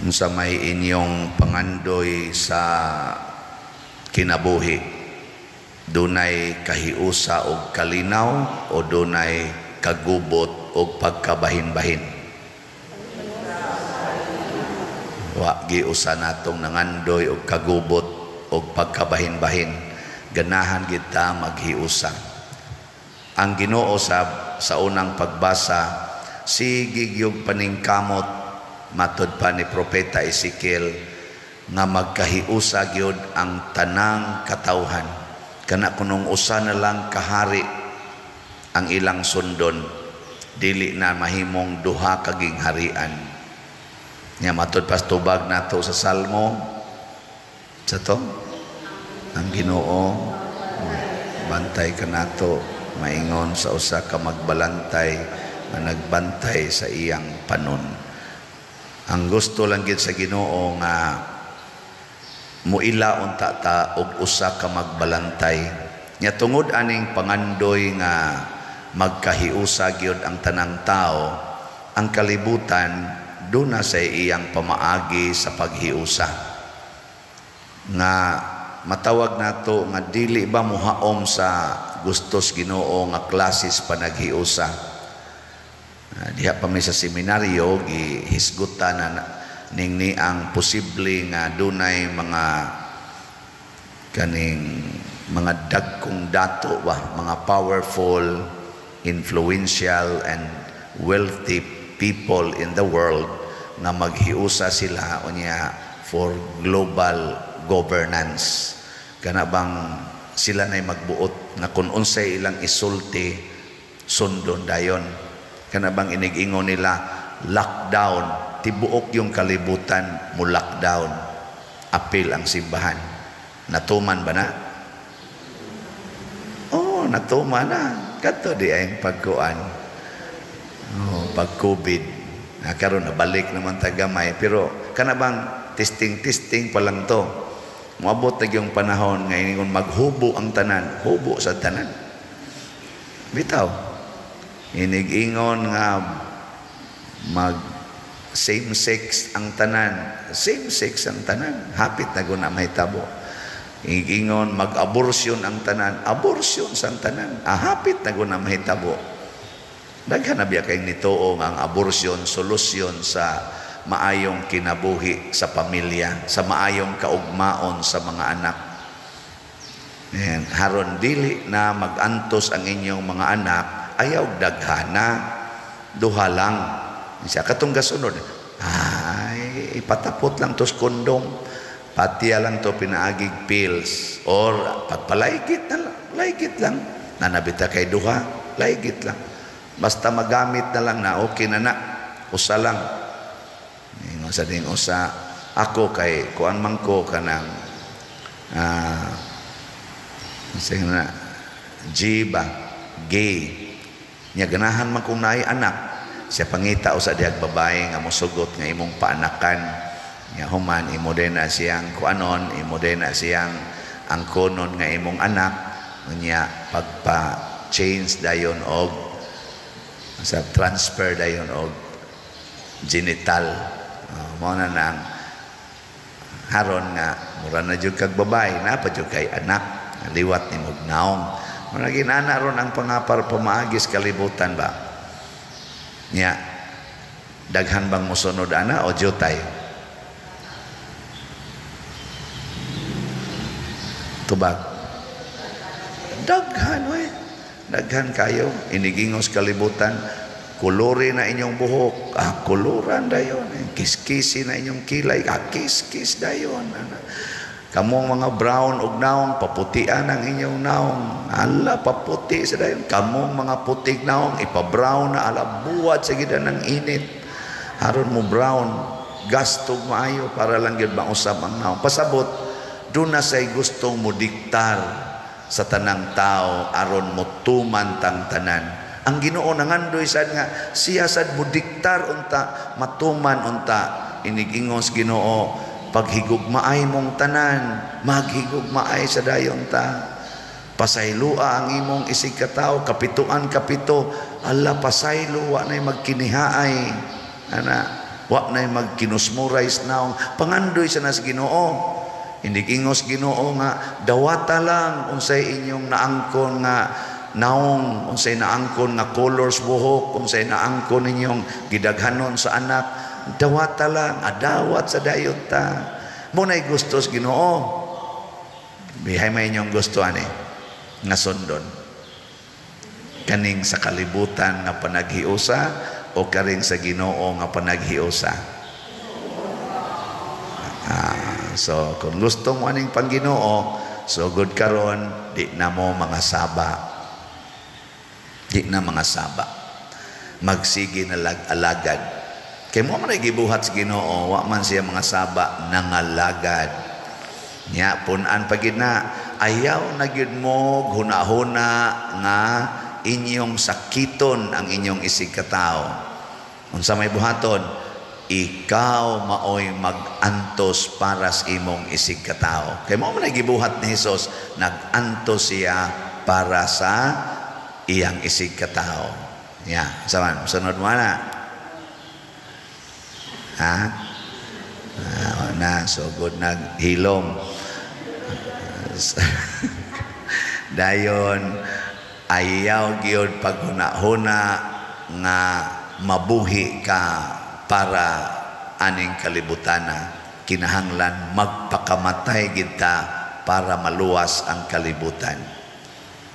Unsa may inyong pangandoy sa kinabuhi? Dunay kahiusa og kalinaw o dunay kagubot og pagkabahin-bahin? Wa giusa natong nangandoy og kagubot og pagkabahin-bahin. Ganahan kita maghiusa. Ang Ginoo sa unang pagbasa, sige gyud paningkamot, matod pa ni Propeta Ezekiel, nga magkahiusa gyud ang tanang katawhan. Kana kunong usa na lang kahari ang ilang sundon, dili na mahimong duha kaging harian. Nya matod pas tubag nato sa Salmo sa to, ang Ginoo bantay kanato, maingon sa usa ka magbalantay nga nagbantay sa iyang panon. Ang gusto lang gid sa Ginoo nga muila unta ta og usa ka magbalantay. Nya tungod aning pangandoy nga magkahiusa gyud ang tanang tao, ang kalibutan duna sa iyang pamaagi sa paghiusa. Nga matawag nato nga dili ba muhaom sa gustos Ginoo nga klases panaghiusa. Diha pa mi sa seminaryo gihisgutan na ning ni ang posible nga dunay mga kaning mga dagkong dato ba, mga powerful, influential and wealthy people in the world nga maghiusa sila unya for global governance. Kana bang sila na'y magbuot nga kung unsay ilang isulti sundon dayon. Kana bang inig-ingon nila lockdown, tibuok yung kalibutan mo lockdown, apil ang simbahan. Natuman ba na? Oh, natuman na. Kadto di ay pagkuan. Oh, pag COVID. Na karon nabalik naman tagamay, pero kana bang testing-testing pa lang to. Moabot na yung panahon nga ingon maghubo ang tanan, hubo sa tanan. Bitaw. Inig-ingon nga mag same sex ang tanan, same sex ang tanan, hapit na guna mahitabo. Inig-ingon mag-abortion ang tanan, abortion sa tanan, hapit na guna mahitabo. Daghan na biya kay nituo nga ang abortion solusyon sa maayong kinabuhi sa pamilya, sa maayong kaugmaon sa mga anak. Ayan. Haron dili na magantos ang inyong mga anak, ayaw daghana, duha lang. Siya katong gasunod, ay ipatapot lang tos kondom, patiya lang to pinaagig pills, or pagpalaygit na lang, laygit lang. Nanabita kay duha, laygit lang. Basta magamit na lang na, okay na na, usa lang. Ingon sa ding usa, ako kay kuan man ko kanang na G ba, gay. Nya ganahan man kung naay anak, siya pangita usa dihag babae nga mosugot nga imong paanakan. Nya human imo din na siyang kuanon, imo din na siyang angkonon nga imong anak. Nya pagpa-change dayon og sa transfer dayon og genital. Mao na nang haron nga mura na jud kag babae, naa pa jud kay anak, liwat ni mog naong. Mura ginana ron ang pangapar pamaagis kalibutan ba. Nya daghan bang mosunod ana o jutay? Tubag. Daghan oy. Daghan kayo inigingos kalibutan. Kuluri na inyong buhok, kuluran dayon. Kiskisi na inyong kilay, kiskis dayon. Kamong mga brown og naong, paputian ang inyong naong. Ala, paputi sa dayon. Kamong mga putig naong, ipa-brown na, ala, buwat sa gida ng init. Haron mo brown, gastog maayo para lang yun mausap ang naong. Pasabot, doon na sa'y gustong mo diktar sa tanang tao, aron mo tuman tang tanan. Ang Ginoo nangandoy sad nga siya sad mo diktar unta matuman unta inigingos Ginoo paghigugmaay mong tanan, maghigugmaay sa dayon ta. Pasaylua ang imong isig katawo, kapituan kapito, ala pasaylo wa nay magkinihaay ana. Wa na'y magkinusmuray naong, pangandoy sa nas Ginoo. Hindi ingos Ginoo nga dawata lang unsay inyong naangkon nga naong, unsay naangkon nga colors buhok, unsay naangkon ninyong gidaghanon sa anak, dawata lang, adawat sa dayot ta. Mo na'y gusto sa Ginoo. Bihay may inyong gusto ani nga sundon. Kaning sa kalibutan nga panaghiusa o karing sa Ginoo nga panaghiusa? So kung gusto mo aning pangginoo, so good karon di na mo mga saba. Di na mga saba. Magsige na lag alagad. Kay mo man ay gibuhat sa Ginoo, wa man siya mga saba, nangalagad. Nya pun-an pa gid na, ayaw na gyud mo hunahuna nga inyong sakiton ang inyong isig katao. Unsa may buhaton? Ikaw maoy mag-antos para sa imong isig katao. Kay mo man ay gibuhat ni Hesus, nag-antos siya para sa iyang isig katao. Nya, saman, sunod mo na. Ha? Ah, na, so good naghilom. Dayon ayaw gyud paghuna-huna nga mabuhi ka para aning kalibutana. Kinahanglan magpakamatay kita para maluwas ang kalibutan.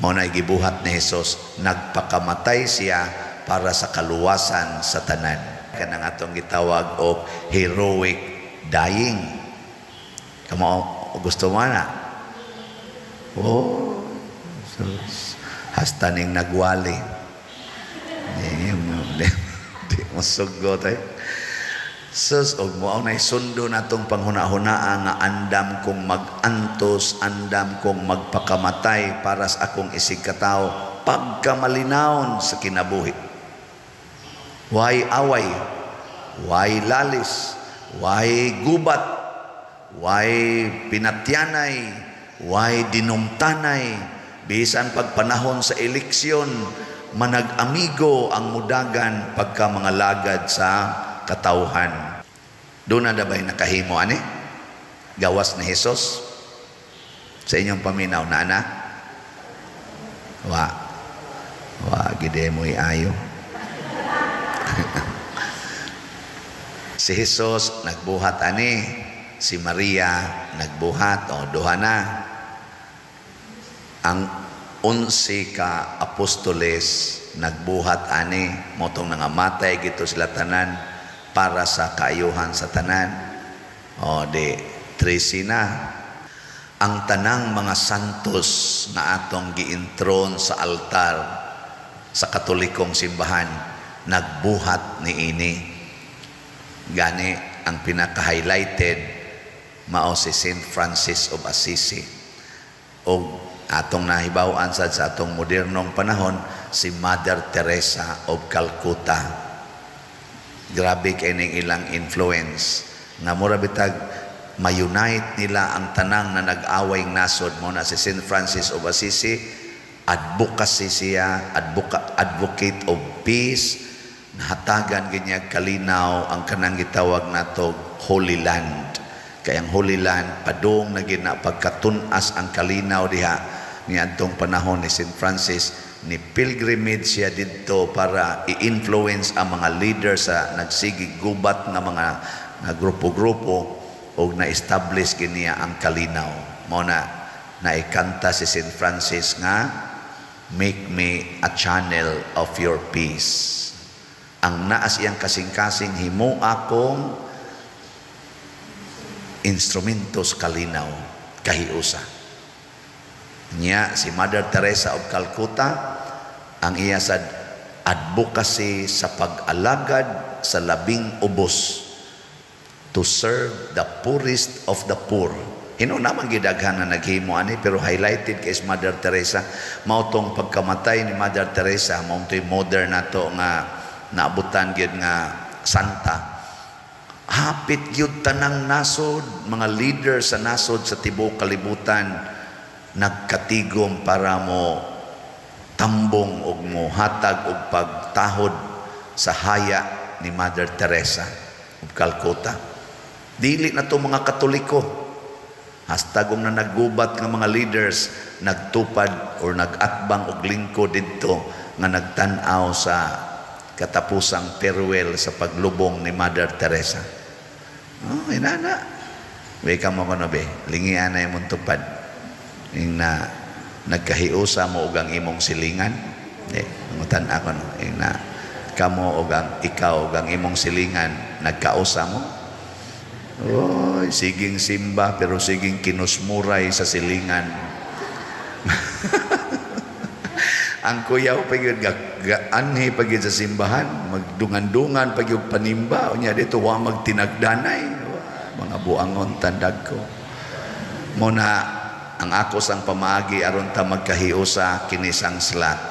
Mao na gibuhat ni Hesus, nagpakamatay siya para sa kaluwasan sa tanan. Kanang atong gitawag og heroic dying. Kamo gusto mo na? Oh, sus. Hasta ning nagwali. Di mo sugot eh. Sus, og mo nay sundo natong panghuna-hunaa nga andam kong mag-antos, andam kong magpakamatay para sa akong isig katao, pagkamalinawon sa kinabuhi. Why away? Why lalis? Why gubat? Why pinatyanay? Why dinumtanay? Bisan pagpanahon sa eleksyon, manag-amigo ang mudagan pagka mga lagad sa katawhan. Doon na ba'y nakahimo ani? Gawas ni Hesus? Sa inyong paminaw na ana? Wa. Wa gide mo'y ayo. Si Hesus nagbuhat ani, si Maria nagbuhat, o duha na. Ang 11 ka apostoles nagbuhat ani, motong nangamatay gito sila tanan para sa kaayuhan sa tanan. O di 13 na. Ang tanang mga santos na atong giintron sa altar sa Katolikong simbahan nagbuhat niini. Gani ang pinaka-highlighted mao si Saint Francis of Assisi. Og atong nahibaw-an sad sa atong modernong panahon si Mother Teresa of Calcutta. Grabe kay ning ilang influence nga mura bitag ma-unite nila ang tanang na nag-away nasod. Mo na si Saint Francis of Assisi, advocacy siya, advocate of peace, nahatagan ginya kalinaw ang kanang gitawag nato Holy Land. Kay ang Holy Land padung na gina pagkatun-as ang kalinaw diha niadtong panahon ni Saint Francis. Ni pilgrimage siya didto para i-influence ang mga leader sa nagsigig gubat nga mga nga grupo-grupo og na-establish giniya ang kalinaw. Mao na naikanta si Saint Francis nga make me a channel of your peace. Ang naas iyang kasing-kasing, himo akong instrumento sa kalinaw, kahiusa. Niya si Mother Teresa of Calcutta, ang iya sa advocacy sa pag-alagad sa labing ubos, to serve the poorest of the poor. Hino naman gidaghan na naghimo ani, pero highlighted kay Mother Teresa. Mao tong pagkamatay ni Mother Teresa, mao to'y modern nato nga naabutan gyud nga santa. Hapit gyud tanang nasod, mga leader sa nasod sa tibuok kalibutan nagkatigom para mo tambong og mo hatag og pagtahod sa haya ni Mother Teresa. Calcutta. Dili na to mga Katoliko. Hasta kung na naggubat nga mga leaders nagtupad or nagatbang og lingkod didto nga nagtan-aw sa katapusang farewell sa paglubong ni Mother Teresa. Oh, inana. Be ka mo kono be, lingian na imong tupad. Ing na nagkahiusa mo og ang imong silingan. Eh, mangutan ako no. Ing na kamo og ang ikaw og ang imong silingan nagkausa mo. Oy, siging simba pero siging kinusmuray sa silingan. Ang kuyaw pa gyud anhi pa gyud sa simbahan, magdungan-dungan pa gyud panimba, unya dito wa magtinagdanay. Mga buangon tandag ko. Muna ang ako sang pamaagi aron ta magkahiusa kinisang slat.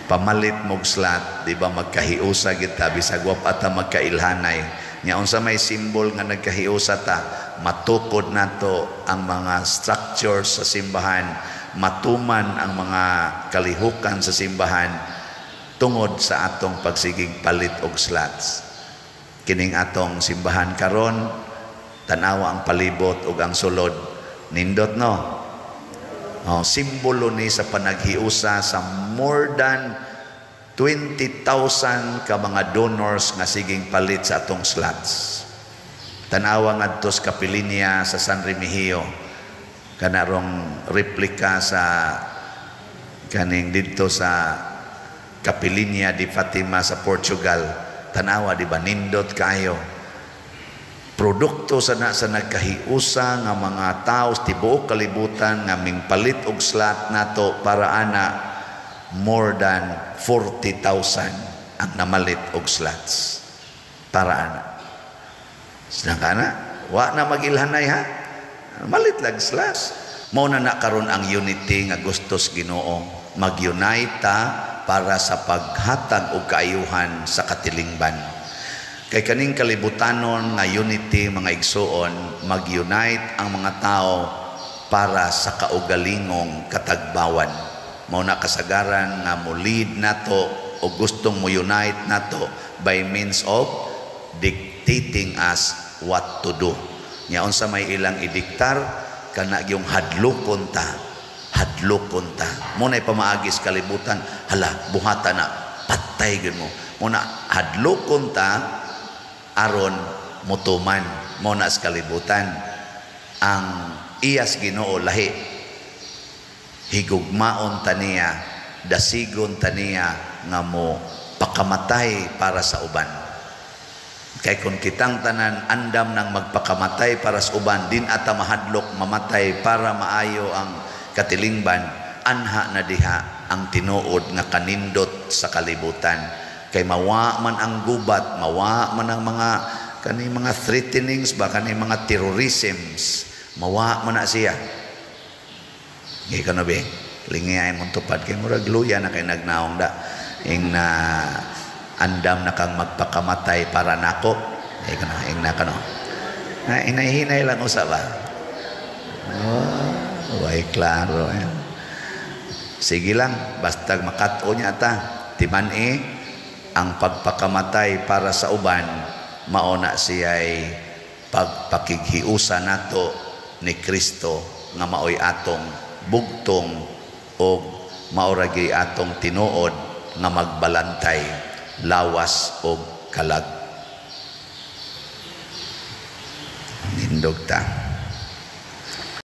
Pamalit mog slat, di ba magkahiusa kita bisag wa pa ta magkailhanay. Nya unsa may simbol nga nagkahiusa ta, matukod nato ang mga structures sa simbahan, matuman ang mga kalihukan sa simbahan tungod sa atong pagsigig palit og slats. Kining atong simbahan karon, tan-awa ang palibot ug ang sulod, nindot no. Oh, simbolo ni sa panaghiusa sa more than 20,000 ka mga donors nga siging palit sa atong slots. Tanawa ngadto sa Kapilinya sa San Remigio, kanarong replika sa kaning didto sa Kapilinya di Fatima sa Portugal. Tanawa, di ba nindot kaayo. Produkto sa na sa nagkahiusa nga mga tao sa tibuok kalibutan nga mingpalit og slot nato para ana more than 40,000 ang namalit og slots para ana. Sinang na, wa na magilhanay ha. Malit lag slots. Mao na na karon ang unity nga gustos Ginoo. Mag-unite ta para sa paghatag og kaayuhan sa katilingban. Kay kaning kalibutanon nga unity, mga igsuon, mag-unite ang mga tao para sa kaugalingong katagbawan. Mao na kasagaran nga mo lead nato o gustong mo unite nato by means of dictating us what to do. Nya unsa may ilang idiktar kana yung hadlokon ta, hadlokon ta. Mo na pamaagi sa kalibutan, hala buhata na patay gyud mo. Mo na hadlokon ta aron mutuman. Mo na sa kalibutan ang iyas Ginoo lahi. Higugmaon taniya, dasigon taniya nga mo pakamatay para sa uban. Kay kung kitang tanan andam nang magpakamatay para sa uban, din ata mahadlok mamatay para maayo ang katilingban, anha na diha ang tinuod nga kanindot sa kalibutan. Kay mawa man ang gubat, mawa man ang mga kani mga threatenings ba, kani mga terrorisms, mawa man na siya. Ngay ka na be, lingay mong tupad kay murag luya na kay nagnaong da. Ing na andam na kang magpakamatay para nako. Ngay ka na, ing na ka no. Na hinay-hinay lang usa ba? Oh, way klaro. Eh. Sige lang, basta makat-o niya ta. Timan-i, ang pagpakamatay para sa uban, mauna siya'y pagpakighiusa nato ni Kristo nga maoy atong bugtong o maoragi atong tinuod nga magbalantay lawas o kalag. Nindog ta.